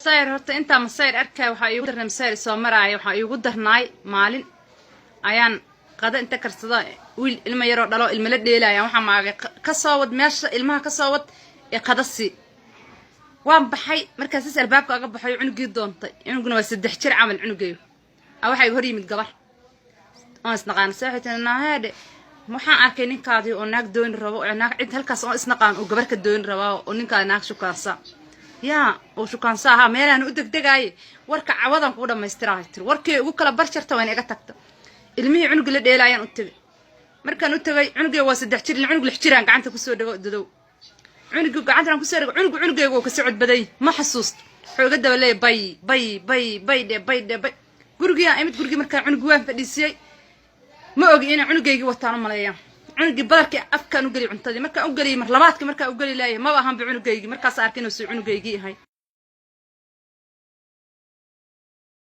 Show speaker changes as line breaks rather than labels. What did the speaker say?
Masayr horta intaa masayr arkaya waxaa iigu darnay, masayr soo maraaya waxaa iigu darnaay. Maalin ayaan qada inta karsada, wiil ilma yaroo dhalo ilmala dheelaya. Waxaa maagay ka soo wad meesha ilmaha, ka soo wad ee qada sii. Waan baxay. Markaas albaabka aga baxay, cunugii doontay. Cunuguna waa 3 jir camal cunugeyo. Waxaa iga hor yimid gabar oon isnaqaan. Se waxay tiri, "Naaheedhe, waxaan arkay ninkaadii oo naag dooni rabo, oo naag cid halkaas oo isnaqaan oo gabar ka dooni rabaa, oo ninkaadi naag shukaansa yaa oo shukaansa ahaa, meelaan u degdegaaye. Warka cawadan kuu dhamaystirahay," tiri. Warkii ugu kala bar jarta wayna iga tagta. Ilmihii cunugi la dheelaayaan u tegay. Markaan u tegay, cunugeyga waa 3 jir, ilaa cunug 6 jiraan gacanta kusoo dhego dadow. Cunugi gacantaan kusoo dhego, cunugu cunugeyga oo ka socod baday. Ma xasuusto, wuxuu iga daba leeyay, "Bay bay bay bay dhe, bay dhe, bay." Gurigii aan imid. Gurigii markaan cunugi waan fadhiisiyey, ma ogi inay cunugeygii wataan u maleeyaan. Cunugii badarkii afkaan u geliy, cuntadii markaan u geliyay, mar labaadka markaan u geli laayay, maba ahanba cunugeygii. Markaas arkay inuu suu cunugeygii ahay.